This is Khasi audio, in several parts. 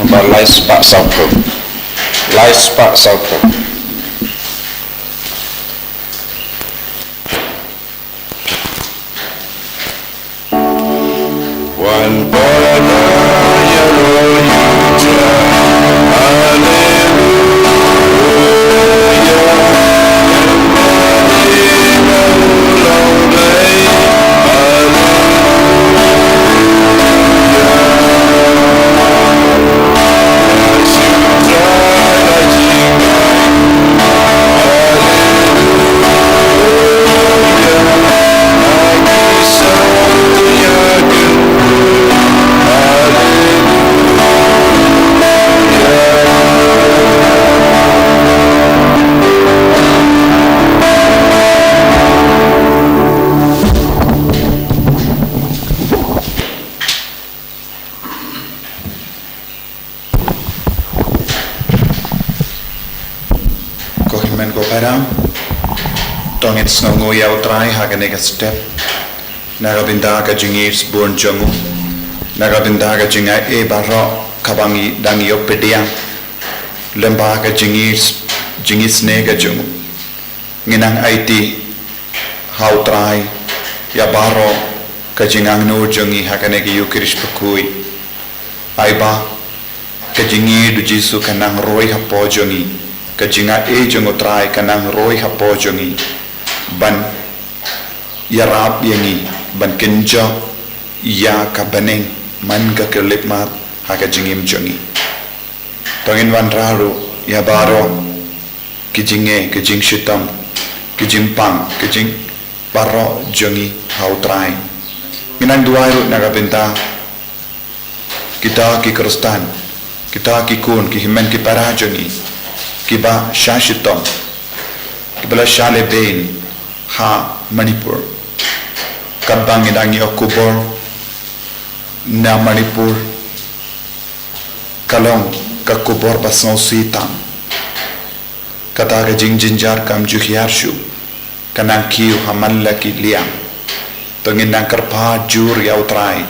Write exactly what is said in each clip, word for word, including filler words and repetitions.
Ba lai spah sawphew. Lai spah sawphew. Wan para ïa ro ïa u Trai. Haleluya. Ko hynmen ko para, to ngin sngewnguh ïa u Trai ha kane ka step. Na ka bynta ka jingïeit bun jong u, na ka bynta ka jingai baroh kaba ngi dang ïoh pdiang, lem bad ka jingïeit, jingisynei ka jong u. Ngi nang aiti ha u Trai ïa baroh ka jingangnud jong ngi ha kane ka Ïukharist bakhuid. Ai ba ka jingïeit u Jisu ka nang roi hapoh jong ngi, ka jingai jong u Trai ka nang roi hapoh jong ngi, ban ïarap ïa ngi, ban kynjoh ïa ka bneng man ka khyllipmat ha ka jingim jong ngi. To ngin wanrah ruh ïa baroh ki jingeh, ki jingshitom, ki jingpang, ki jing baroh jong ngi ha u Trai. Ngi nang duwai ruh na ka bynta kita ki Khristan, kita ki khun, ki hynmen ki para jong ngi kiba shah shitom, kiba la shah lehbeiñ ha Manipur. Katba ngi dang ïoh khubor, na Manipur ka long ka khubor ba sngewsih tam. Kata ka jingjynjar kam ju hiar shuh, ka nang kiew ha man la ki liang. To ngin nang kyrpad jur ïa u Trai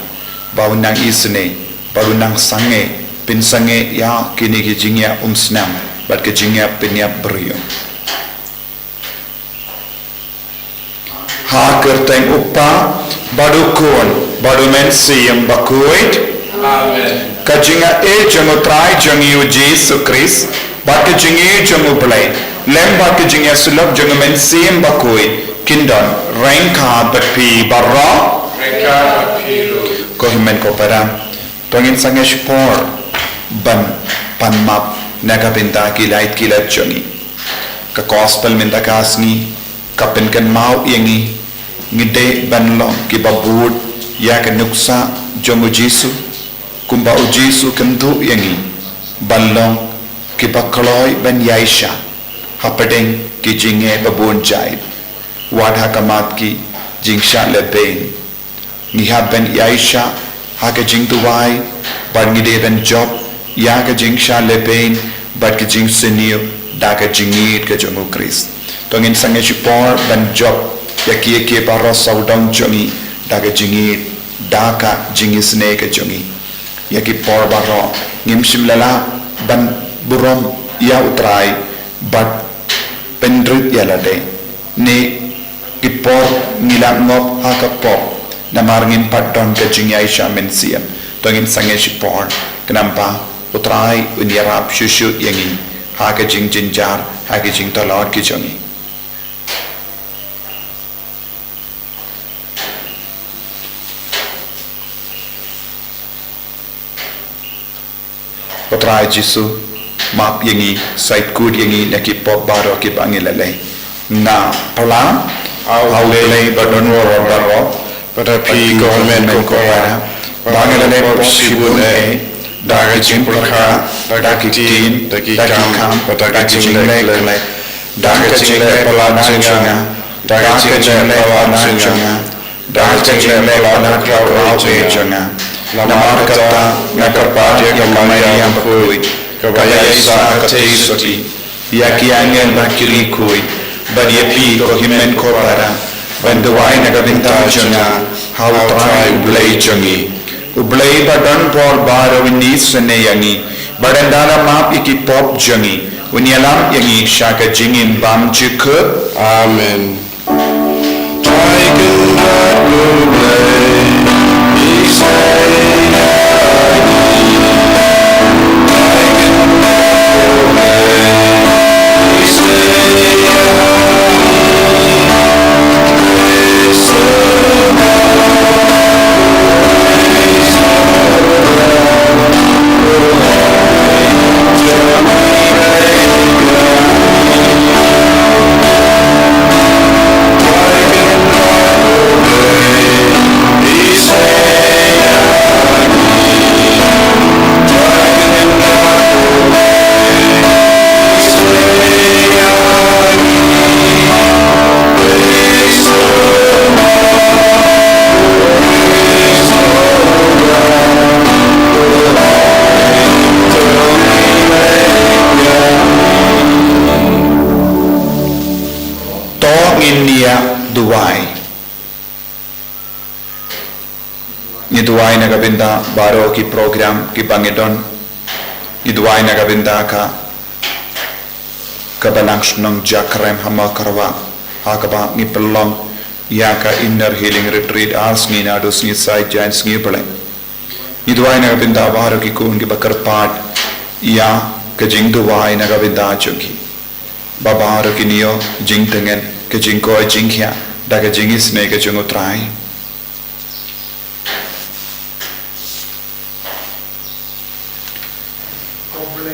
ba un nang isynei, ba un nang sangeh, pynsangeh ïa kine ki jingïaid umsnam bad ki jingïaid pynïap briew. Ha ka kyrteng u Kpa bad u Khun bad u Mynsiem Bakhuid. Amen. Ka jingai jong u Trai jong ngi u Jisu Khrist bad ka jingïeit jong u Blei lem bad ka jingïasyllok jong u Mynsiem Bakhuid kin don ryngkat bad phi baroh. Ryngkat bad phi ruh. Ko hynmen ko para, to ngin sangeh shipor ban pan map na ka bynta ki lait ki lait jong ngi. Ka gospel mynta ka sngi ka pynkynmaw ïa ngi, ngi dei ban long kiba bud ïa ka nuksa jong u Jisu, kumba u Jisu kyntu ïa ngi ban long kiba kloi ban ïaishah hapdeng ki jingeh babun jait, wat ha khmat ki jingshah lehbeiñ. Ngi hap ban ïaishah ha ka jingduwai, bad ngi dei ban jop ïa ka jingshah lehbeiñ bad ka jingsniew da ka jingïeit ka jong u Khrist. To ngin sangeh shipor ban jop ïa ki, ïa ki baroh sawdong jong ngi da ka jingïeit, da ka jingisynei ka jong ngi. Ïa ki por baroh ngim shym la lah ban burom ïa u Trai bad pynrit ïa lade. Ne ki por ngi la ngop ha ka pop namar ngim pat don ka jingïaishah mynsiem. To ngin sangeh shipor khnang ba u Trai un ïarap shuh shuh ïa ngi ha ka jingjynjar, ha ka jingtlot ka jong ngi. Ko Trai Jisu, map ïa ngi, sait kut ïa ngi na ki pop baroh kiba ngi la leh. Nga pla ha u Blei ba don bor baroh, bad ha phi ko hynmen ko para, ba nga la leh pop shibun eh, da ka jingpyrkhat, da ki ktien, da ki kam, bad da ka jingleh khleh, da ka jingleh palat jong nga, da ka jingleh palat jong nga, da ka jingleh palat ka khlaw jong nga. Namar kata nga kyrpad ïa ka Maria bakhuid, kaba ïaishah ha ka theisotti, ïa ki angel bad ki riewkhuid, bad ïa phi ko hynmen ko para, ban duwai na ka bynta jong nga ha u Trai u Blei jong ngi. U Blei ba don bor baroh un isynei ïa ngi, Bad un da map ïa ki pop jong ngi, un ïalam ïa ngi sha ka jingim bymjukut. Amen. To ngin ïa duwai. Ngi duwai na ka bynta baroh ki program kiba ngi don. Ngi duwai na ka bynta ka, ka Balang Shnong Jakrem ha Mawkyrwat, ha kaba ngi pynlong ïa ka Inner Healing Retreat ar sngi naduh sngi Saitjaiñ Sngi Blei. Ngi duwai na ka bynta baroh ki khun kiba kyrpad ïa ka jingduwai na ka bynta jong ki. Ba baroh kin ïoh jingtngen, ka jingkoit jingkhiah da ka jingisynei ka jong U Trai.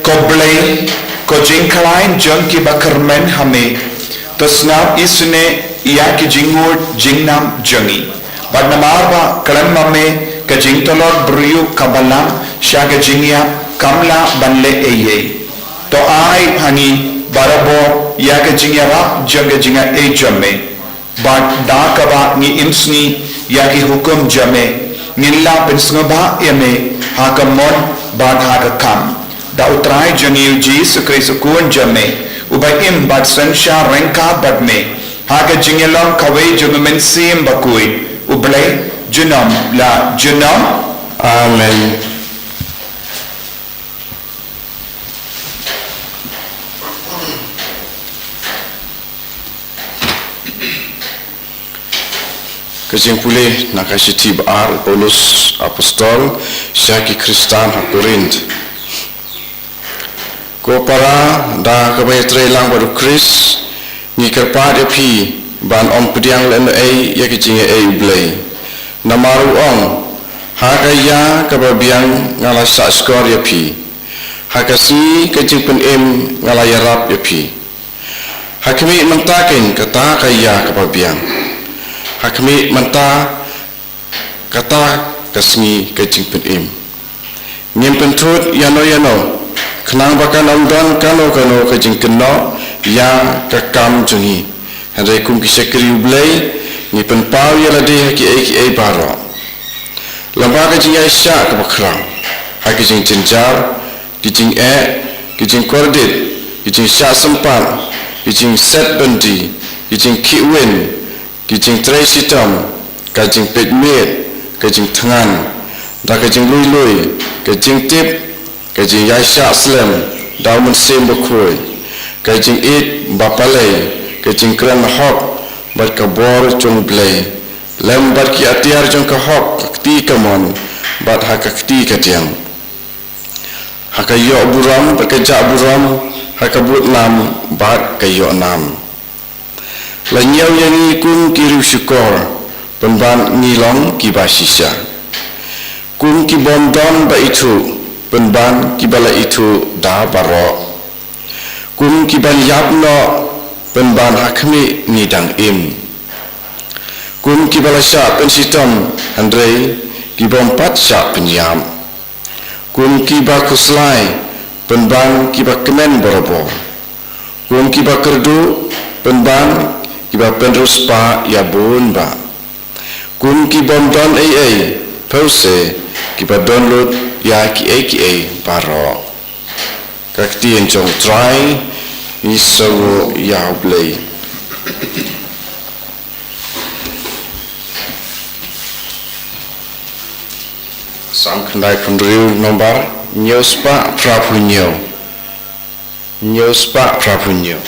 Ko Blei, ko jingkhlaiñ jong kiba kyrmen ha me, to sngap isynei ïa ki jingngud jingnam jong ngi. Bad namar ba khlem ma me ka jingtlot briew ka balang sha ka jingïap kam lah ban leh ei ei. To ai ha ngi barabor ïa ka jingïarap jong ka jingaiei jong me. Bad da kaba ngi im sngi ïa ki hukum jong me, ngin lah pynsngewbha ïa me ha ka mon bad ha ka kam. Da U Trai jong ngi U Jisu Khrist U Khun jong me, uba im bad synshar ryngkat bad me ha ka jingïalong kawei jong U Mynsiem Bakhuid, U Blei junom la junom. Amen. Ka jingpule na ka shithi ba ar Paulus Apostol sha ki Khristan ha Korinth. Ko para, da kaba ïatreilang bad U Khrist, ngi kyrpad ïa phi ban ym pdiang lehnohei ïa ka jingaiei U Blei. Namar u ong, ha ka ïa kaba biang nga la shahshkor ïa phi, ha ka sngi ka jingpynim nga la ïarap ïa phi. Ha khmih mynta keiñ kata ka ïa kaba biang. Ha khmih mynta kata ka sngi ka jingpynim. Ngim pynthut ïano ïano, khnang ba kan ym don kano kano ka jingkynnoh ïa ka kam jong ngi. Hynrei kum ki shakri U Blei, ngi pynpaw ïa lade ha kiei kiei baroh. Lyngba ka jingïaishah kaba khraw, ha ki jingjynjar, ki jingeh, ki jingkordit, ki jingshah sympat, ki jingset byndi, ki jingkhih win, ki jingtrei shitom, ka jingpeit miet, ka jingthngan, da ka jinglui lui, ka jingtip, ka jingïaishah slem da U Mynsiem Bakhuid, ka jingïeit ba palei, ka jingkren hok, bad ka bor jong U Blei, lem bad ki atiar jong ka hok, ka kti kamon, bad ha ka kti kadiang. Ha ka ïoh burom bad ka jah burom, ha ka bud nam bad ka ïoh nam. La ñiew ïa ngi kum ki riewshukor, pynban ngi long kiba shisha. Kum ki bym don ba ithuh, pynban kiba la ithuh da baroh. Kum ki ban ïap noh, pynban ha khmih ngi dang im. Kum kiba la shah pynshitom, hynrei ki bym pat shah pynïap. Kum kiba khuslai, pynban kiba kmen barabor. Kum kiba kyrduh, pynban kiba pynriewspah ïa bun bah. Kum ki bym don ei ei, pynban kiba don lut ïa kiei kiei baroh. Ka ktien jong U Trai. Ngi sngewnguh ïa U Blei. Sa Psalm khyndai phew hynriew nombar, hynñiew spah phra phew hynñiew. Hynñiew spah phra phew hynñiew.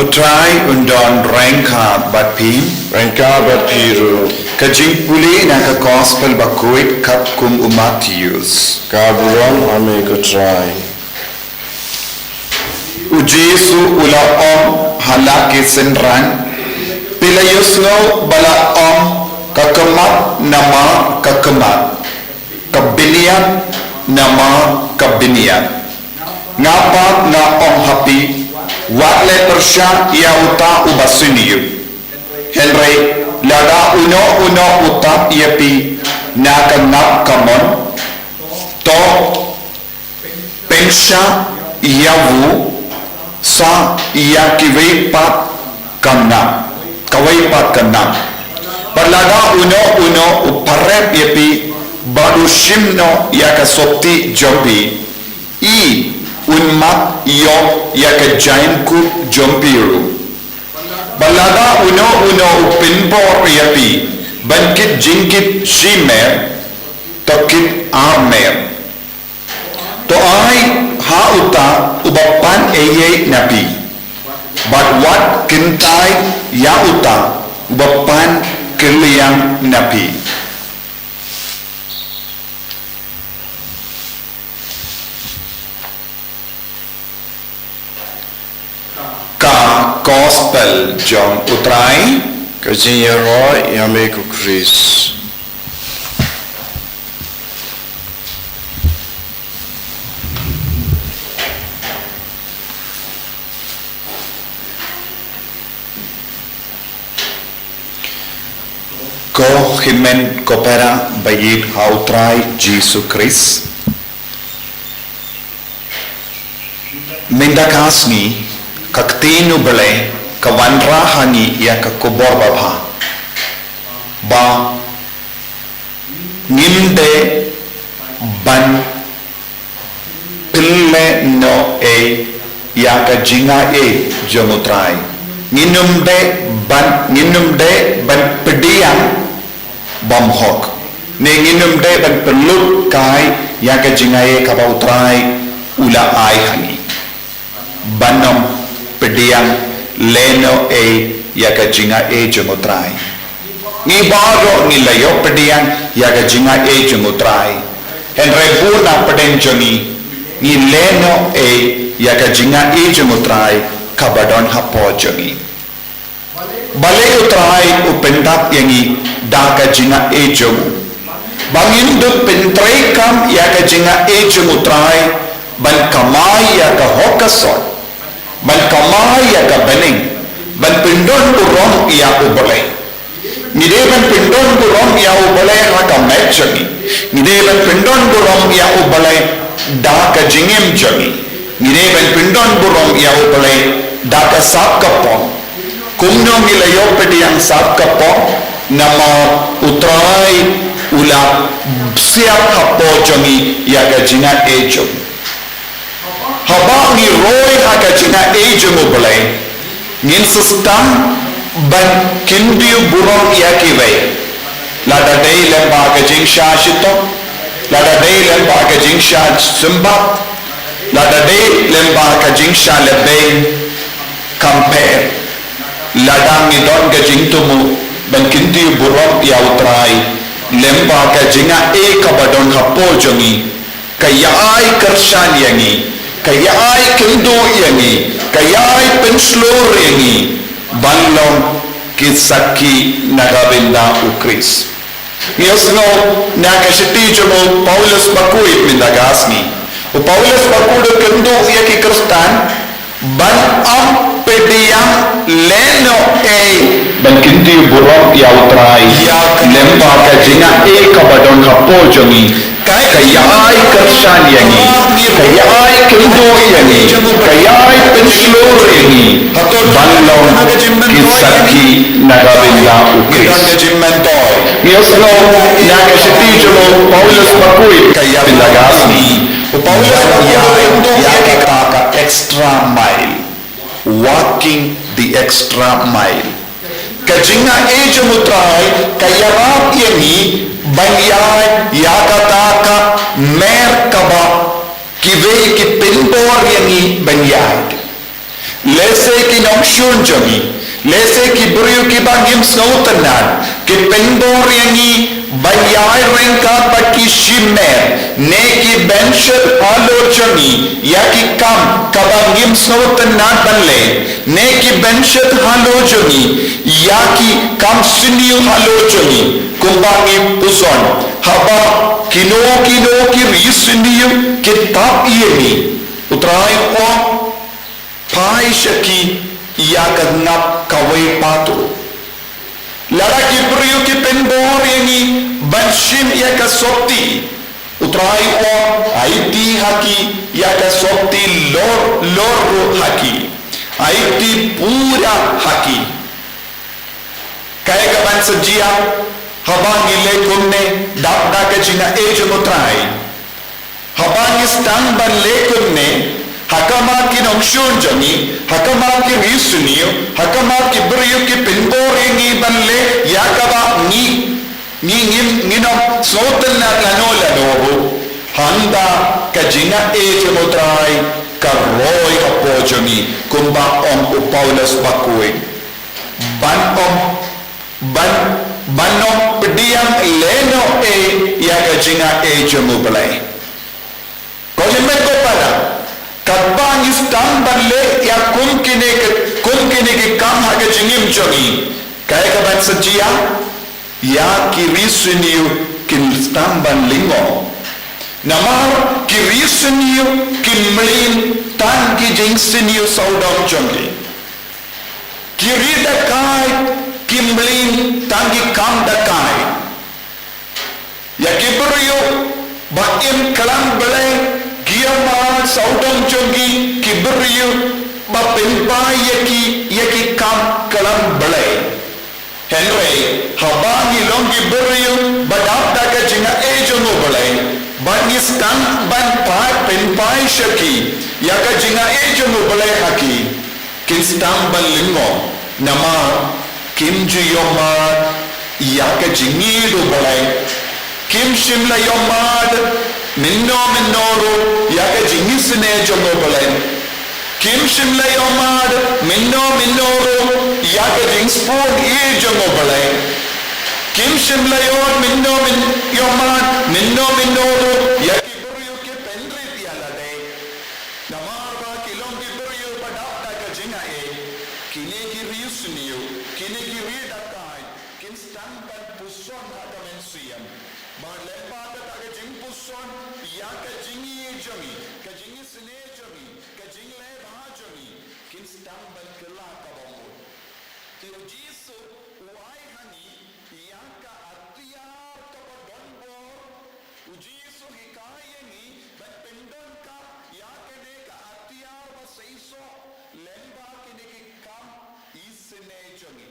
U Trai un don ryngkat bad phi. Ryngkat bad phi ruh. Ka jingpule na ka Gospel bakhuid katkum u Mathaios. Ka burom ha me ko Trai. U Jisu u la ong ha la ki synran, phi la ïohsngew ba la ong, ka khmat namar ka khmat, ka bniat namar ka bniat. Nga pat nga ong ha phi, wat leh pyrshah ïa uta uba synñiuh. Hynrei lada uno uno u tap ïa phi na ka ngap ka mon, to pynshah ïa u sa ïa kiwei pat ka nam, kawei pat ka nam. Bad lada uno uno u parep ïa phi bad u shim noh ïa ka sotti jong phi, i un mat ïoh ïa ka jaiñkup jong phi ruh. Bad lada uno uno u pynbor ïa phi ban kit jingkit shimer, to kit armer. To ai ha uta uba pan eiei na phi, bad wat kyntait ïa uta uba pan kylliang na phi. Ka Gospel jong U Trai. Ka jingïaroh ïa me ko Khrist. Ko hynmen ko para ba ïeit ha U Trai Jisu Khrist. Mynta ka sngi ka ktien U Blei ka wanrah ha ngi ïa ka khubor babha ba ngim dei ban pynlehnohei ïa ka jingaiei jong U Trai. Ngin ym dei ban, ngin ym dei ban pdiang bymhok, ne ngin ym dei ban pynlut kai ïa ka jingaiei kaba U Trai u la ai ha ngi. Ban ym pdiang lehnohei ïa ka jingaiei jong U Trai. Ngi baroh ngi la ïoh pdiang ïa ka jingaiei jong U Trai. Hynrei bun na pdeng jong ngi, ngi lehnohei ïa ka jingaiei jong U Trai kaba don hapoh jong ngi. Balei U Trai u pyndap ïa ngi da ka jingaiei jong u? Ba ngin dup pyntreikam ïa ka jingaiei jong U Trai, ban kamai ïa ka hok ka sot, ban kamai ïa ka bneng, ban pyndonburom ïa U Blei. Ngi dei ban pyndonburom ïa U Blei ha ka met jong ngi. Ngi dei ban pyndonburom ïa U Blei da ka jingim jong ngi. Ngi dei ban pyndonburom ïa U Blei da ka sap ka pop. Kumno ngi la ïoh pdiang sap ka pop? Namar U Trai u la siap hapoh jong ngi ïa ka jingaiei jong u. Haba ngi roi ha ka jingaiei jong U Blei, ngin sa sdang ban kyndiaw burom ïa kiwei. Lada dei lyngba ka jingshah shitom, lada dei lyngba ka jingshah symbai, lada dei lyngba ka jingshah lehbeiñ, kam pher. Lada ngi don ka jingthmu ban kyndiaw burom ïa U Trai lyngba ka jingaiei kaba don hapoh jong ngi, ka ïai kyrshan ïa ngi, ka ïai kynduh ïa ngi, ka ïai pynshlur ïa ngi ban long ki sakhi na ka bynta U Khrist. Ngi ïohsngew na ka shithi jong u Paulus bakhuid mynta ka sngi. U Paulus bakhuid u kynduh ïa ki Khristan ban ym pdiang lehnohei, ban kyndiaw burom ïa U Trai lyngba ka jingaiei kaba don hapoh jong ngi, ka ïai kyrshan ïa ngi, ka ïai kynduh ïa ngi, ka ïai pynshlur ïa ngi ban long ki sakhi na ka bynta U Khrist. Ngi ïohsngew na ka shithi jong u Paulus bakhuid mynta ka sngi. U Paulus bakhuid u kynduh ïa kata ka extra mile. Walking the extra mile. Ka jingaiei jong U Trai ka ïarap ïa ngi ban ïaid ïa kata ka mer kaba kiwei ki pynbor ïa ngi ban ïaid. Lehse ki nongshun jong ngi, lehse ki briew kiba ngim sngewtynnad, ki pynbor ïa ngi ban ïaid ryngkat bad ki shimer, ne ki bynshit halor jong ngi ïa ki kam kaba ngim sngewtynnad ban leh, ne ki bynshit halor jong ngi ïa ki kam sniew halor jong ngi, kumba ngi pyrshang. Haba kino kino ki ri sniew ki tap ïa ngi, U Trai u ong, phai sha ki ïa ka ngap kawei pat ruh. Lada ki briew ki pynbor ïa ngi ban shim ïa ka sopti, U Trai u ong, aiti ha ki ïa ka sopti lor lor ruh ha ki. Aiti pura ha ki. Kaei kaban sa jia haba ngi leh kumne, dap da ka jingaiei jong U Trai? Haba ngi sdang ban leh kumne ha khmat ki nongshun jong ngi, ha khmat ki ri sniew, ha khmat ki briew ki pynbor ïa ngi ban leh ïa kaba ngi, ngi ngim, ngim sngewtynnad lano lano ruh, hangta ka jingaiei jong U Trai ka roi hapoh jong ngi, kumba ong u Paulus bakhuid. Ban ym, ban, ban ym pdiang lehnohei ïa ka jingaiei jong U Blei. Ko jingmut ko para, katba ngi sdang ban leh ïa kum kine ki, kum kine ki kam ha ka jingim jong ngi, kaei kaban sa jia? Ïa ki ri sniew kin sdang ban lyngngoh. Namar ki ri sniew kin mlien tang ki jingsniew sawdong jong ki. Ki ri dakai ki mlien tang ki kam dakai. Ïa ki briew ba im klam Blei, ki ïamad sawdong jong ki, ki briew ba pynpaw ïa ki ïa ki kam klam Blei. Hynrei haba ngi long ki briew ba dap da ka jingaiei jong U Blei, ba ngi sdang ban pynpaw sha ki ïa ka jingaiei jong U Blei ha ki, kin sdang ban lyngngoh, namar kim ju ïohmad ïa ka jingïeit U Blei. Kim shym la ïohmad mynno mynno ruh ïa ka jingisynei jong U Blei. Kim shym la ïohmad mynno mynno ruh ïa ka jingsbun ïa jong U Blei. Kim shym la ïoh mynno mynno ïohmad mynno mynno ruh ïa ki briew ki pynrit ïa lade. Namar ba ki long ki briew ba dap da ka jingaiei. Kine ki riewsniew, kine ki riewdakaid, kin sdang ban puson ha ka mynsiem. Bad lyngba kata ka jingpuson ïa ka jingïeit jong ngi, ka jingisynei jong ngi, ka jingleh bha jong ngi, kin sdang ban kylla kaba mut. Te U Jisu u ai ha ngi ïa ka atiar kaba don bor. U Jisu u hikai ïa ngi ban pyndonkam ïa kane ka atiar ba seisoh lyngba kine ki kam isynei jong ngi.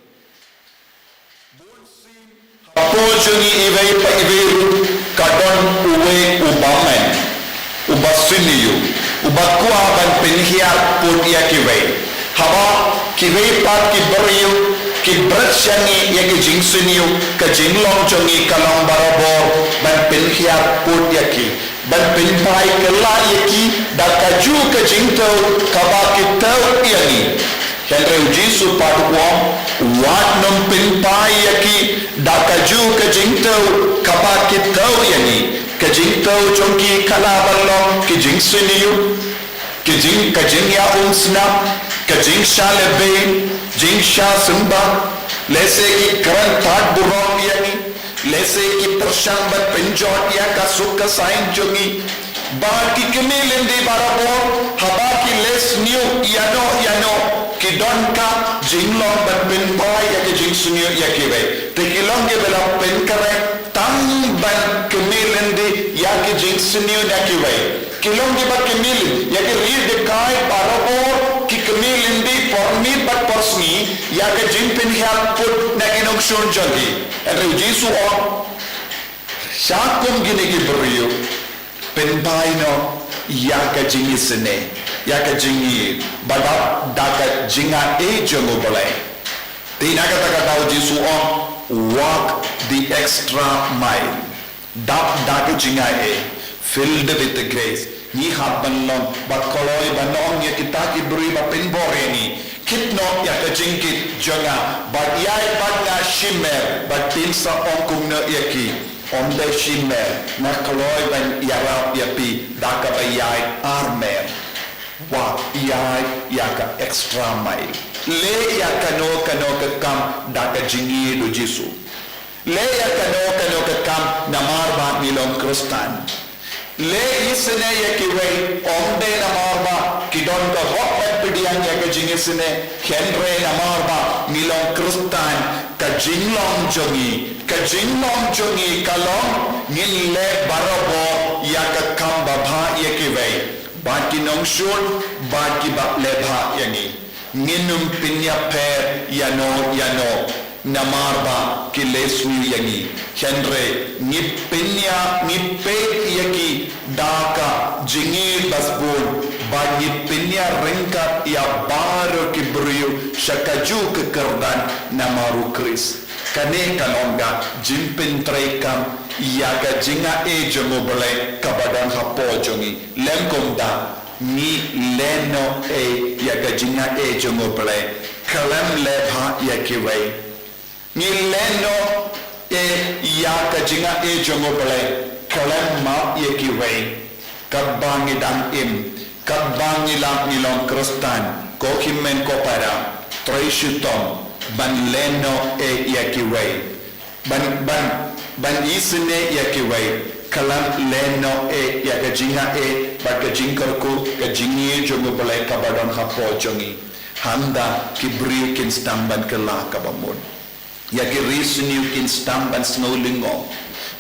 Bun sien hapoh jong ngi iwei pa iwei ruh ka don uwei u bymman, u basniew, u bakwah ban pynhiar put ïa kiwei. Haba kiwei pat ki briew ki bret sha ngi ïa ki jingsniew, ka jinglong jong ngi ka long barabor ban pynhiar put ïa ki, ban pynphai kylla ïa ki da kajuh ka jingthew kaba ki thew ïa ngi. Hynrei U Jisu pat u ong, wat nym pynphai ïa ki da kajuh ka jingthew kaba ki thew ïa ngi. Ka jingthew jong ki ka lah ban long ki jingsniew, ki jing, ka jingïaumsnam, ka jingshah lehbeiñ, jingshah symbai, lehse ki kren pat burom ïa ngi, lehse ki pyrshang ban pynjot ïa ka suk ka saiñ jong ngi. Bad ki kmie lynti barabor, haba ki leh sniew ïano ïano, ki donkam jinglong ban pynphai ïa ka jingsniew ïa kiwei. Te ki long kiba la pynkhreh tang ban kmie lynti ïa ki jingsniew na kiwei. Ki long kiba kmie lynti ïa ki riewdakaid barabor, ki kmie lynti por miet bad por sngi ïa ka jingpynhiar put na ki nongshun jong ki. Hynrei U Jisu u ong, sha kum kine ki briew, pynphai noh ïa ka jingisynei, ïa ka jingïeit ba dap da ka jingaiei jong U Blei. Te na kata ka daw U Jisu u ong, walk the extra mile. Dap da ka jingaiei, filled with the grace. Ngi hap ban long ba kloi ban ong ïa kita ki briew ba pynbor ïa ngi, kit noh ïa ka jingkit jong nga, bad ïaid bad nga shimer, bad phin sa ong kumno ïa ki, ym dei shimer, nga kloi ban ïarap ïa phi da kaba ïaid armer. Wat ïaid ïa ka extra mile. Leh ïa kano kano ka kam da ka jingïeit U Jisu. Leh ïa kano kano ka kam namar ba ngi long Khristan. Leh isynei ïa kiwei, ym dei namar ba ki don ka hok ban pdiang ïa ka jingisynei, hynrei namar ba ngi long Khristan, ka jinglong jong ngi, ka jinglong jong ngi ka long ngin leh barabor ïa ka kam babha ïa kiwei, bad ki nongshun, bad kiba leh bha ïa ngi. Ngin ym pynïapher ïano ïano namar ba ki leh sniew ïa ngi, hynrei ngi pynïa, ngi peit ïa ki da ka jingïeit ba sbun, bad ngi pynïa ryngkat ïa baroh ki briew sha kajuh ka kyrdan namar U Khrist. Kane ka long ka jingpyntreikam ïa ka jingaiei jong U Blei kaba don hapoh jong ngi. Lem kumta, ngi leh noh ei ïa ka jingaiei jong U Blei, khlem leh bha ïa kiwei. Ngi leh noh ei ïa ka jingaiei jong U Blei, khlem map ïa kiwei. Katba ngi dang im, katba ngi lah ngi long Khristan, ko hynmen ko para, trei shitom ban leh noh ei ïa kiwei. Ban, ban, ban isynei ïa kiwei, khlem leh noh ei ïa ka jingaiei bad ka jingkyrkhu, ka jingïeit jong U Blei kaba don hapoh jong ngi. Hangta ki briew kin sdang ban kylla kaba mut. Ïa ki riewsniew kin sdang ban sngew lyngngoh.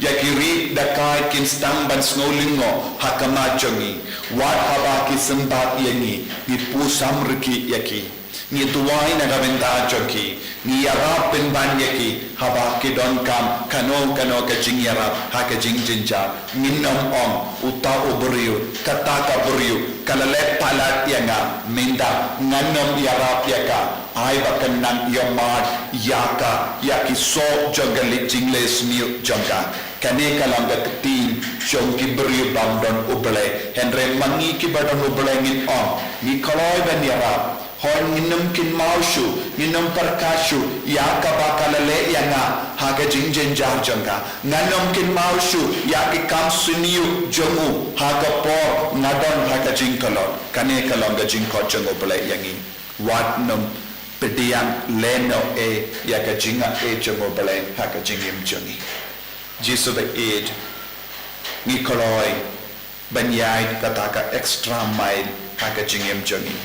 Ïa ki riewdakaid kin sdang ban sngew lyngngoh ha khmat jong ngi. Wat haba ki symbat ïa ngi, ngi pyrshang rkhie ïa ki. Ngi duwai na ka bynta jong ki, ngi ïarap pynban ïa ki, haba ki donkam kano kano ka jingïarap ha ka jingjynjar. Ngin ym ong, uta u briew, kata ka briew ka la leh palat ïa nga, mynta ngan ym ïarap ïa ka. Ai ba kan nang ïohmad ïa ka, ïa ki soh jong ka leh jingleh sniew jong ka. Kane ka long ka ktien jong ki briew bym don U Blei. Hynrei ma ngi kiba don U Blei ngin ong, ngi kloi ban ïarap. Hooid, ngin ym kynmaw shuh, ngin ym pyrkhat shuh ïa kaba ka la leh ïa nga ha ka jingjynjar jong ka. Ngan ym kynmaw shuh ïa ki kam syndon jong u ha ka por nga don ha ka jingtlot. Kane ka long ka jingkhot jong U Blei ïa ngi. Wat nym pdiang lehnoh ei ïa ka jingaiei jong U Blei ha ka jingim jong ngi. Jisu ba ïeit, ngi kloi ban ïaid kata ka extra mile ha ka jingim jong ngi,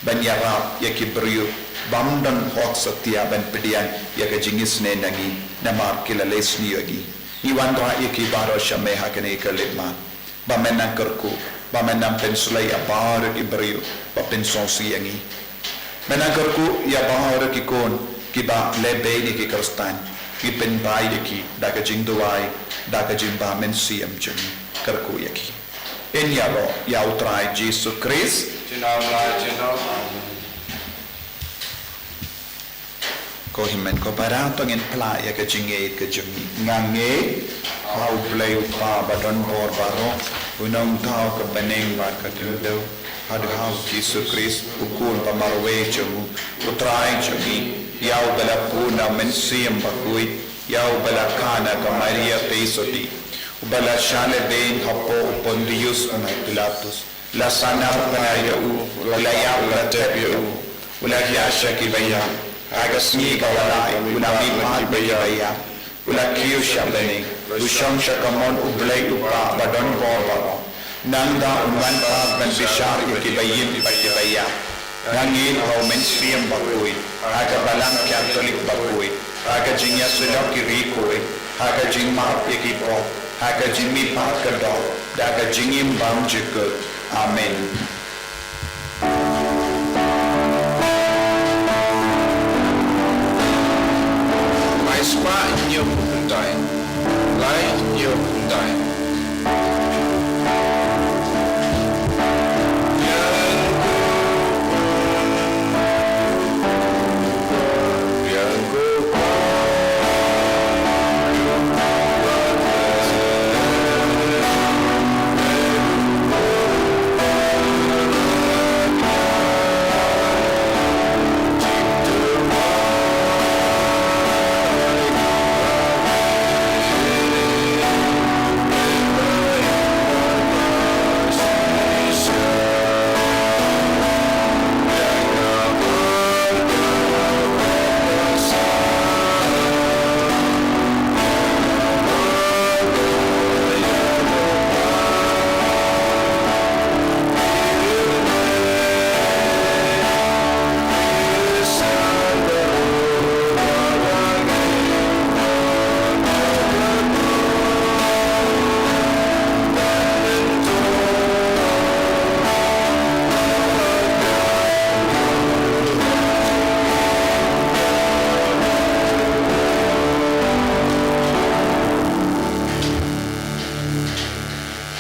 ban ïarap ïa ki briew bym don hok satia ban pdiang ïa ka jingisynei na ngi, namar ki la leh sniew ïa ngi. Ngi wanrah ïa ki baroh sha me ha kane ka leit mat, ba men nang kyrkhu, ba men nang pynsleh ïa baroh ki briew ba pynsngewsih ïa ngi. Men nang kyrkhu ïa baroh ki khun kiba leh beiñ ïa ki Khristan. Ngi pynbeit ïa ki da ka jingduwai, da ka jingbym mynsiem jong ngi. Kyrkhu ïa ki. Ngin ïaroh ïa U Trai Jisu Khrist. Junom la junom. Amen. Ko hynmen ko para, to ngin phla ïa ka jingngeit ka jong ngi. Nga ngeit ha U Blei U Kpa ba don bor baroh, U Nongthaw ka bneng bad ka khyndew, haduh ha U Jisu Khrist, U Khun ba marwei jong U, U Trai jong ngi, ïa uba la pun da U Mynsiem Bakhuid, ïa uba la kha na ka Maria Theisotti, uba la shah lehbeiñ hapoh u Pontius u Pilatus, la sahnarphna ïa u, u la ïap, u la tep ïa u, u la hiar sha kiba ïap, ha ka sngi kaba lai u la mihpat na kiba ïap, u la kiew sha bneng, u shong sha kamon U Blei U Kpa ba don bor baroh. Nangta un wan pat ban bishar ïa kiba im bad kiba ïap. Nga ngeit ha U Mynsiem Bakhuid, ha ka Balang Katholik bakhuid, ha ka jingïasyllok ki riewkhuid, ha ka jingmap ïa ki pop, ha ka jingmihpat ka doh, da ka jingim bymjukut. Amen. Lai spah hynñiew phew khyndai. Lai hynñiew khyndai.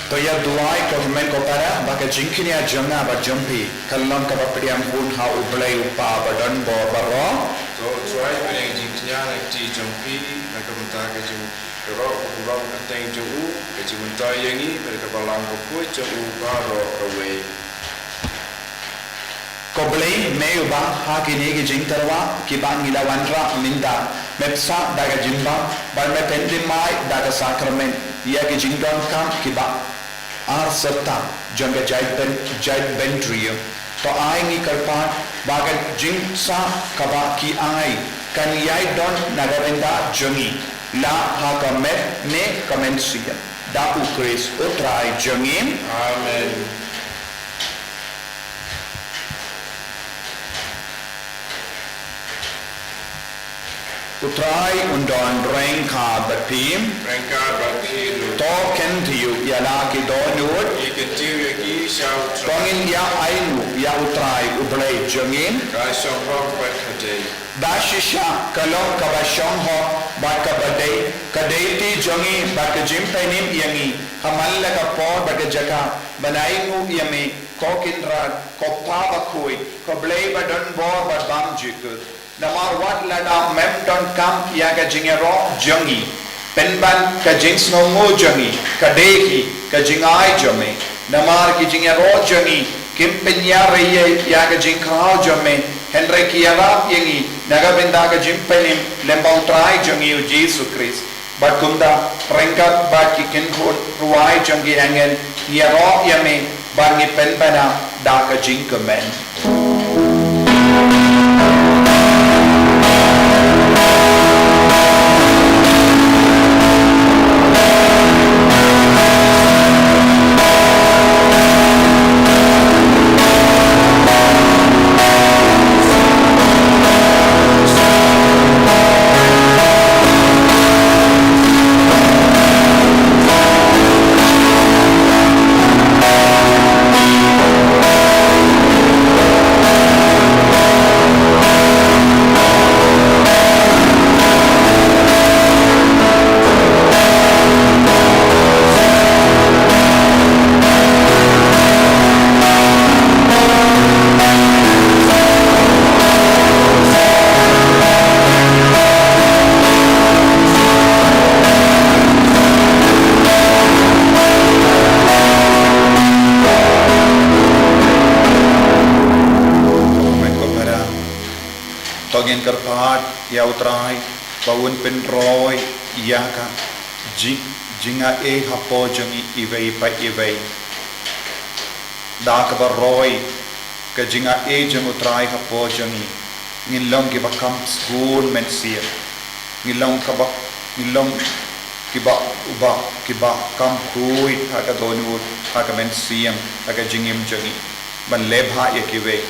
To ïa duwai ko hynmen ko para, ba ka jingkñia jong nga bad jong phi kan long kaba pdiang hun ha U Blei U Kpa ba don bor baroh. To U Trai pdiang jingkñia na ka kti jong phi, na ka bynta ka jingïaroh ka burom kyrteng jong u, ka jingmyntoi ïa ngi bad ka Balang bakhuid jong u baroh kawei. Ko Blei, me uba ha kine ki jingtyrwa kiba ngi la wanrah mynta me pynshah da ka jingbam bad me pynthymmai da ka sakramen ïa ki jingdonkam kiba ar syrta jong ka jaitbyn, jaitbynriew. To ai ngi kyrpad ba ka jingsah kaba ki ai kan ïai don na ka bynta jong ngi, la ha ka met ne ka mynsiem, da U Khrist U Trai jong ngi. Amen. U Trai un don ryngkat bad phi. Ryngkat bad phi ruh. To kyntiew ïa la ki dohnud. Ngi kyntiew ïa ki sha U Trai. To ngin ïa ainguh ïa U Trai U Blei jong ngi. Ka shong bha bad ka dei. Ba shisha ka long kaba shong hok bad kaba dei ka dei kti jong ngi bad ka jingpynim ïa ngi ha man la ka por bad ka jaka ban ainguh ïa me, ko Kynrad, ko Pa bakhuid, ko Blei ba don bor bad bymjukut. Namar wat lada mem donkam ïa ka jingïaroh jong ngi, Pynban ka jingsngewnguh jong ngi ka dei hi ka jingai jong me. Namar ki jingïaroh jong ngi kim pynïarap ïa ka jingkhraw jong me, hynrei ki ïarap ïa ngi na ka bynta ka jingpynim lem bad U Trai jong ngi U Jisu Khrist. Bad kumta ryngkat bad ki kynhun rwai jong ki angel ngi ïaroh ïa me bad ngi pynbna da ka jingkmen. To ngin kyrpad ïa U Trai ba un pynroi ïa ka jing, jingaiei hapoh jong ngi iwei pa iwei. Da kaba roi ka jingaiei jong U Trai hapoh jong ngi, ngin long kiba kham sngewbha mynsiem. Ngin long kaba, ngin long kiba, uba, kiba kham khuid ha ka dohnud, ha ka mynsiem, ha ka jingim jong ngi. Ban leh bha ïa kiwei,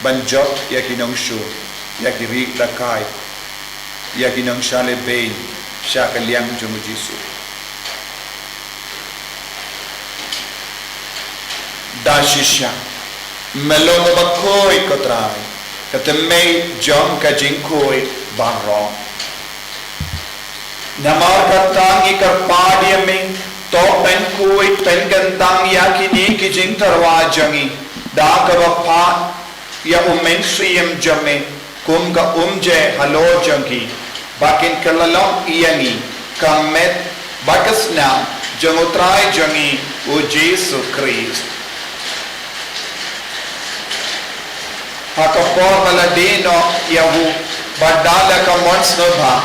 ban jop ïa ki nongshun, ïa ki riewlehkai, ïa ki nongshah lehbeiñ sha ka liang jong U Jisu. Da shisha me long kaba khuid, ko Trai, ka tymmen jong ka jingkhuid baroh. Namar kata ngi kyrpad ïa me, to pynkhuid pynkyntang ïa kine ki jingtyrwa jong ngi da kaba phah ïa U Mynsiem jong me kum ka umjai halor jong ki, ba kin kylla long ïa ngi ka met bad ka snam jong U Trai jong ngi U Jisu Khrist. Ha ka por ba la die noh ïa u, bad da la ka mon sngewbha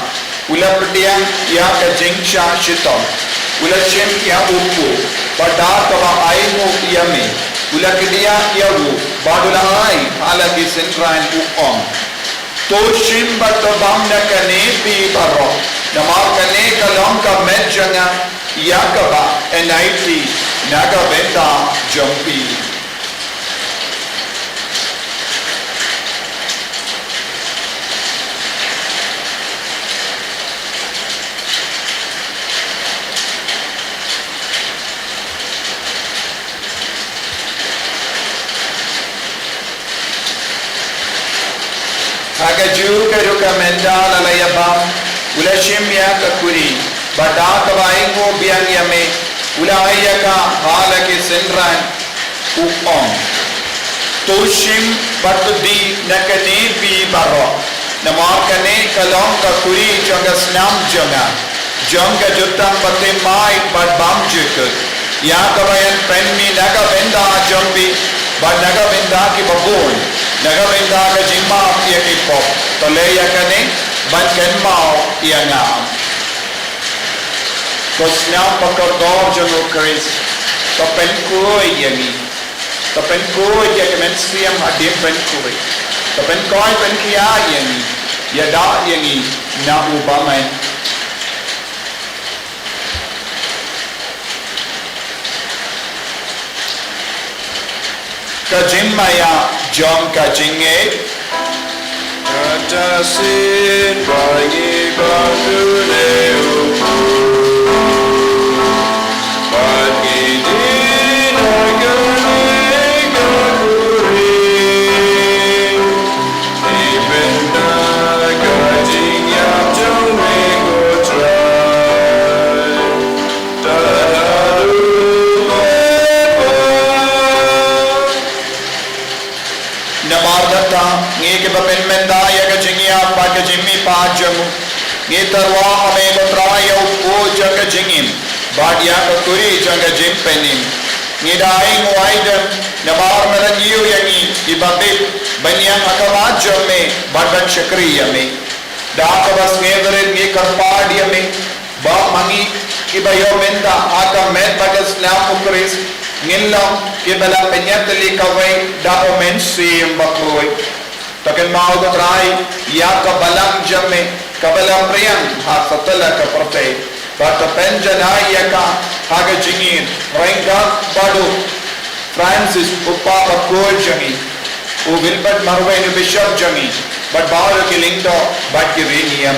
u la pdiang ïa ka jingshah shitom, u la shim ïa u kpu, bad da kaba ainguh ïa me u la kdiah ïa u, bad u la ai ha la ki synran, u ong: To shim bad to bam na kane phi baroh, namar kane ka long ka met jong nga, ïa kaba yn aiti na ka bynta jong phi. Ha kajuh ka rukom, ynda la la ïa bam, u la shim ïa ka khuri, bad da kaba ainguh biang ïa me, u la ai ïa ka ha la ki synran, u ong: To shim bad to die na kane phi baroh, namar kane ka long ka khuri jong ka snam jong nga, jong ka jutang bathymmai bad bymjukut, ïa kaba yn pynmih na ka bynta jong phi bad na ka bynta kiba bun, na ka bynta ka jingmap ïa ki pop. To leh ïa kane ban kynmaw ïa nga. Ko snam ba kordor jong U Khrist, to pynkhuid ïa ngi. To pynkhuid ïa ka mynsiem hadien pynkhuid. To pynkhuid pynkhiah ïa ngi. Ïada ïa ngi na u bymman. Ka jingmaïa jong ka jingngeit. Kata shisien ba ngi bam dune u kpu, bad ngi die na kane ka khuri, na bynta ka jingïap jong me, ko Trai. Namar kata, ngi kiba pynmynta ïa ka jingïap bad ka jingmihpat jong u, Ngi tyrwa ha me ko Trai ïa u kpu jong ka jingim bad ïa ka kuri jong ka jingpynim. Ngi da ïeng wai dem namar me la ñiew ïa ngi kiba bit ban ïeng ha khmat jong me bad ban shakri ïa me. Da kaba sngewrit ngi kyrpad ïa me ba ma ngi kiba ïoh mynta ha ka met bad ka snam u Khrist, ngin long kiba la pynïatylli kawei da u Mynsiem Bakhuid. To kynmaw ko Trai ïa ka balang jong me kaba la pdiang ha satlak ka pyrthei, bad to pynjanai ïa ka ha ka jingïeit ryngkat bad u Francis u Papa bakhuid jong ngi, u Wilbert Marwein u Bishop jong ngi, bad baroh ki lyngdoh bad ki riewniam.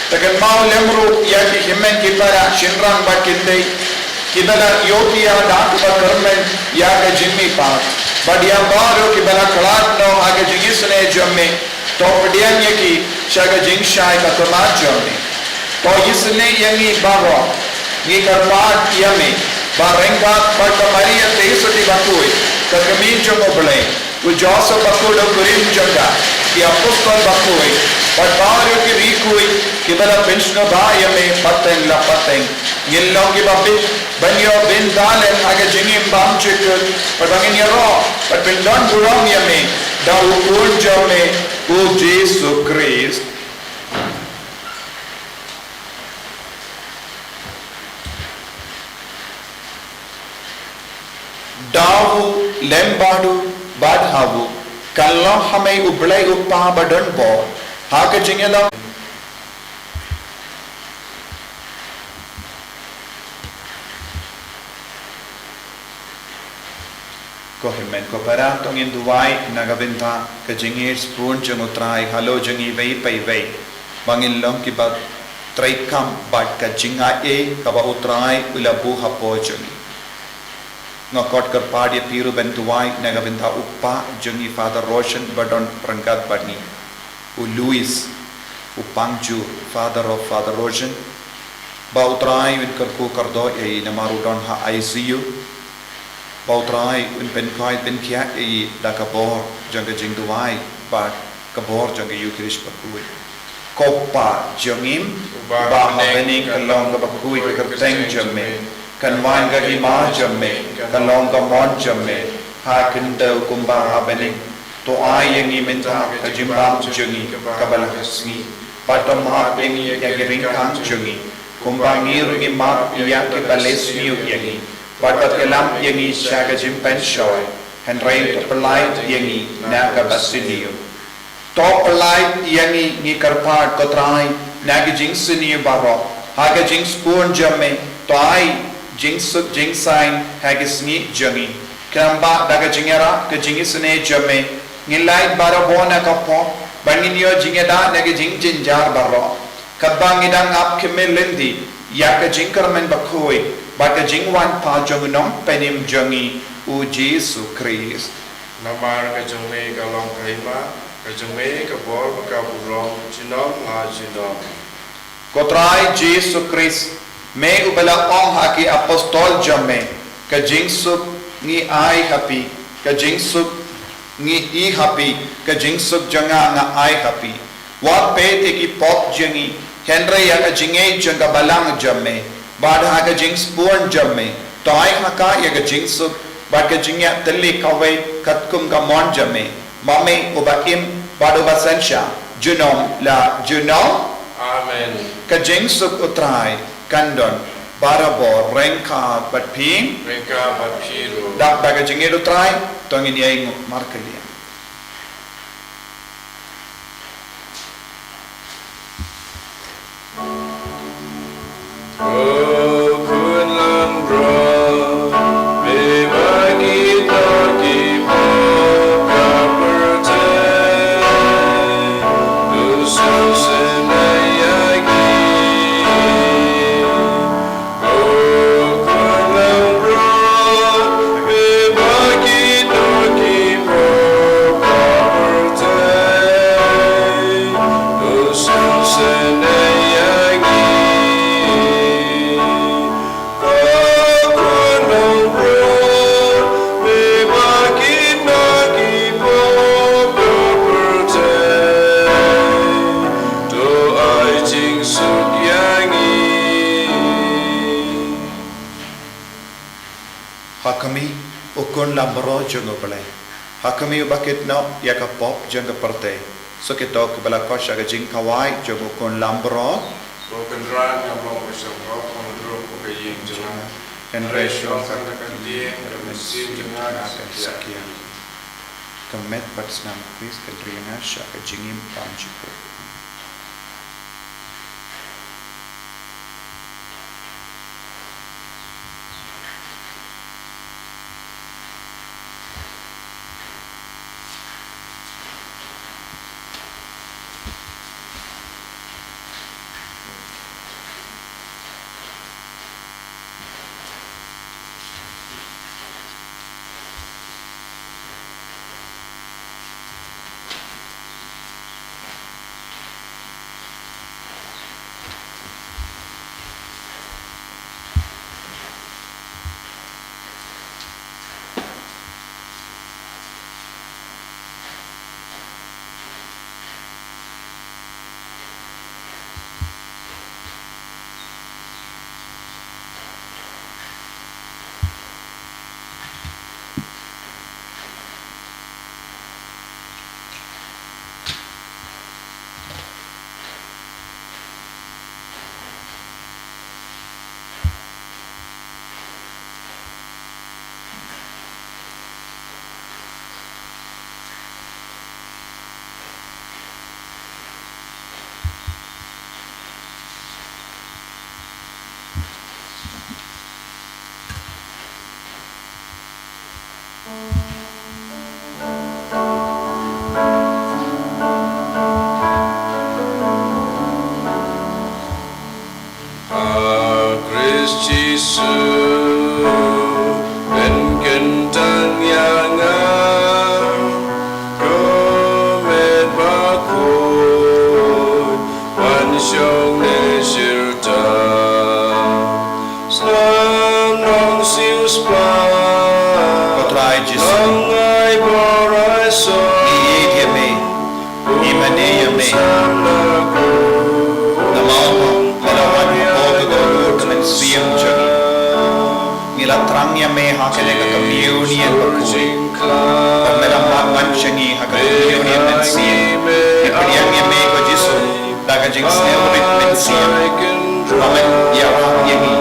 To kynmaw lem ruh ïa ki hynmen ki para shynrang bad kynthei kiba la ïohi ïa da kaba kyrmen ïa ka jingmihpat, bad ïa baroh kiba la khlad noh ha ka jingisynei jong me. To pdiang ïa ki sha ka jingshai ka khmat jong me. To isynei ïa ngi baroh. Ngi kyrpad ïa me ba ryngkat bad ka Maria Theisotti bakhuid, ka kmie jong U Blei, u Joseph bakhuid u kurim jong ka, ki apostol bakhuid, bad baroh ki riewkhuid kiba la pynsngewbha ïa me pateng la pateng, ngin long kiba bit ban ïoh bynta lem ha ka jingim bymjukut, bad ba ngin ïaroh bad pyndonburom ïa me da u Khun jong me, u Jisu Khrist. Da u lem bad u bad ha u, kan long ha me U Blei U Kpa badonbor, ha ka jingïalam. Ko hynmen ko para, to ngin duwai na ka bynta ka jingïeit sbun jong U Trai halor jong ngi iwei pa iwei, ba ngin long kiba treikam bad ka jingaiei kaba U Trai u la buh hapoh jong ngi. Nga khot kyrpad ïa phi ruh ban duwai na ka bynta u kpa jong ngi Father Roshan ba don ryngkat bad ngi, u Louis, u pangju, father of Father Roshan, ba U Trai un kyrkhu kyrdoh ïa i namar u don ha I C U. Ba U Trai un pynkhuid pynkhiah ïa i da ka bor jong ka jingduwai bad ka bor jong ka Eukharist bakhuid. Ko Pa jong ngi ba ha bneng, kan long kaba khuid ka kyrteng jong me, kan wan ka hima jong me, kan long ka mon jong me ha khyndew kumba ha bneng. To ai ïa ngi mynta ka jingbam jong ngi kaba la ka sngi, bad to map ïa ngi ïa ki ryngkang jong ngi, kumba ngi ruh ngi map ïa kiba leh sniew ïa ngi, bad wat ïalam ïa ngi sha ka jingpynshoi, hynrei to pyllait ïa ngi na kaba sniew. To pyllait ïa ngi, ngi kyrpad ko Trai, na ki jingsniew baroh, ha ka jingsbun jong me, to ai jingsuk jingsaiñ ha ki sngi jong ngi. Khnang ba da ka jingïarap ka jingisynei jong me, ngin lait barabor na ka pop, bad ngin ïoh jingïada na ki jingjynjar baroh, katba ngi dang ap khmih lynti ïa ka jingkyrmen bakhuid bad ka jingwan pat jong u Nongpynim jong ngi, u Jisu Khrist. Namar ka jong me ka long ka hima, ka jong me ka bor bad ka burom, junom la junom. Ko Trai Jisu Khrist, me uba la ong ha ki apostol jong me, ka jingsuk ngi ai ha phi, ka jingsuk ngi ïoh ha phi, ka jingsuk jong nga nga ai ha phi. Wat peit ïa ki pop jong ngi, hynrei ïa ka jingïeit jong ka balang jong me, bad ha ka jingsbun jong me, to ai ha ka ïa ka jingsuk bad ka jingïatylli kawei katkum ka mon jong me, ma me uba im bad uba synshar junom la junom. Amen. Ka jingsuk U Trai kan don barabor ryngkat bad phi. Ryngkat bad phi ruh. Da ka jingïeit U Trai, to ngin ïeng markylliang. Lamro jong U Blei. Ha ka miet ba kit noh ïa ka pop jong ka pyrthei. Soh kito kiba la koit sha ka jingkhawai jong U Khun Lamro. Ko Kynrad, ngam long ba sngewbha ong ruh ba ka ïing jong nga. Hynrei shu ong tang da ka ktien, ka mynsiem jong nga kan satia. Ka met bad snam U Khrist kan ri ïa nga sha ka jingim bymjukut. Ha Khrist Jisu, pynkyntang ïa nga, ko met bakhuid, wan shong ne shirta. Snam nong siewspah, ko Trai Jisu, nong ai bor ai sor. Ngi ïeit ïa me, ngi mane ïa me. Namar ba me la wan hapoh ka kyrkhu ka mynsiem jong ngi. Ngi la thrang ïa me ha kane ka communion bakhuid. Ba me la mad wan sha ngi ha ka communion mynsiem. Ngi pdiang ïa me ko Jisu. Da ka jingsngewrit mynsiem ba men ïarap ïa ngi,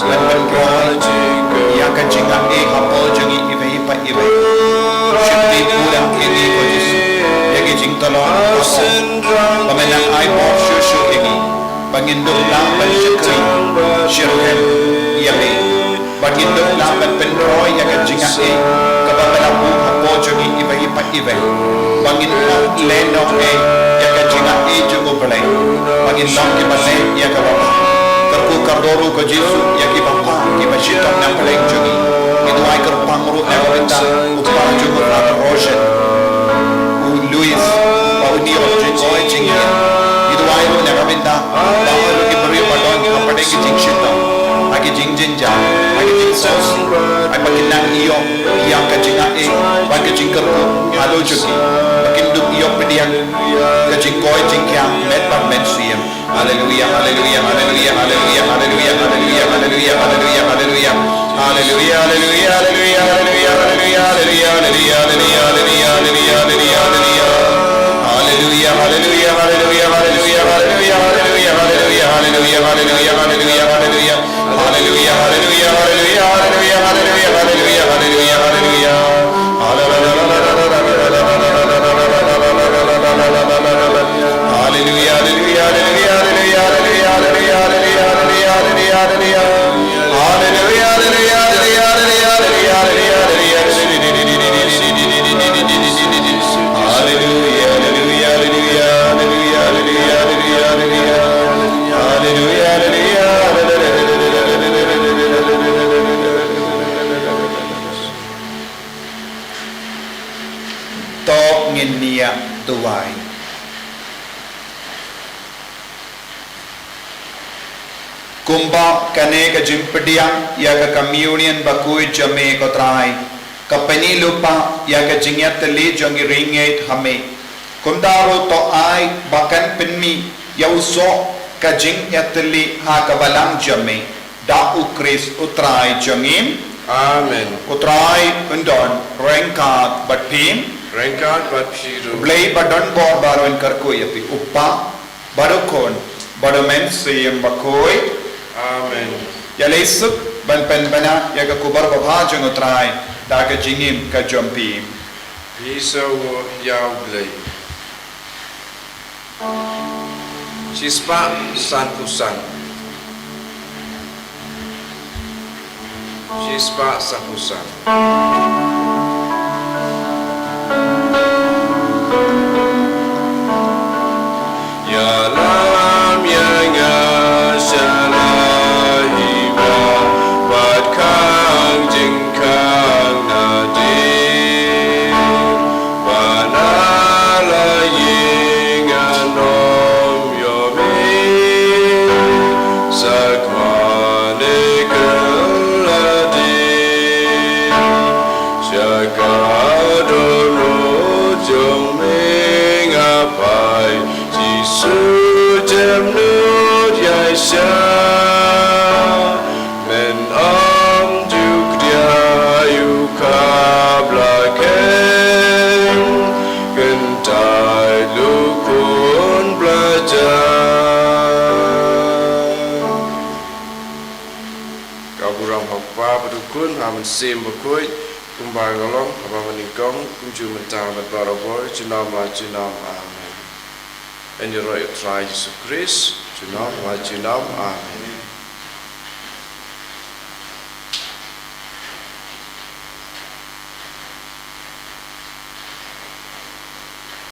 men pynroi ïa ka jingaiei hapoh jong ngi iwei pa iwei. Sheptieng pura ïa ngi ko Jisu ïa ki jingtylli hapoh, ba men nang ai bor shuh shuh ïa ngi ba ngin dup lah ban shakri shitrhem ïa me. Ba ngin dup lah ban pynroi ïa ka jingaiei kaba me la buh hapoh jong ngi iwei pa iwei. Ba ngin ïoh leh noh ïa ka jingaiei jong U Blei. Ba ngin long kiba leh ïa kaba bha. Kyrkhu kyrdoh ruh ko Jisu ïa kiba bha kiba shitom na pdeng jong ngi. Ngi duwai kyrpang ruh na ka bynta u kpa jong u Father Roshan, u Luis, ba une u jingkoi jingkhiah. Ngi duwai ruh na ka bynta baroh ki briew ba don ha pdeng ki jingshitom, ha ki jingjynjar, ha ki jingsngewsih, ai ba kin nang ïoh ïa ka jingaiei bad ka jingkyrkhu halor jong ki, ba kin dup ïoh pdiang ka jingkoi jingkhiah met bad mynsiem. Haleluia, haleluia, haleluia. To ngin ïa duwai. Kumba kane ka jingpdiang ïa ka communion bakhuid jong me ko Trai ka pynïaid lypa ïa ka jingïatylli jong ki riewngeit ha me, kumta ruh to ai ba kan pynmih ïa u soh ka jingïatylli ha ka balang jong me, da U Khrist U Trai jong ngi. Amen. U Trai un don ryngkat bad phi. Ryngkat bad phi ruh. U Blei badon bor baroh un kyrkhu ïa phi, u Kpa, bad u Khun, bad u Mynsiem Bakhuid. Amen. Ïaleh suk ban pynbna ïa ka khubor babha jong u Trai da ka jingim ka jong phi. Ngi sngewnguh ïa u Blei. Shispah sanphew san. Shispah sanphew san. Ïalam ïa nga sha la hiba bad khang jingkhang nadien, ba na la ïeng, ngan ym ïoh mih sa khmih ne kyllade. Sha ka dohnud jong me nga phai, Jisu, jem nud ïaishah. Men ym ju khdiah ïa u khap la kheiñ, kyntait la u Khun Blai jong nga. Ka burom ha u Kpa bad u Khun, ha u Mynsiem Bakhuid, kumba ka long haba mynnyngkong, kumjuh mynta bad barabor, junom la junom. Amen. Yn ïaroh ïa u Trai Jisu Khrist. Junom la junom. Amen.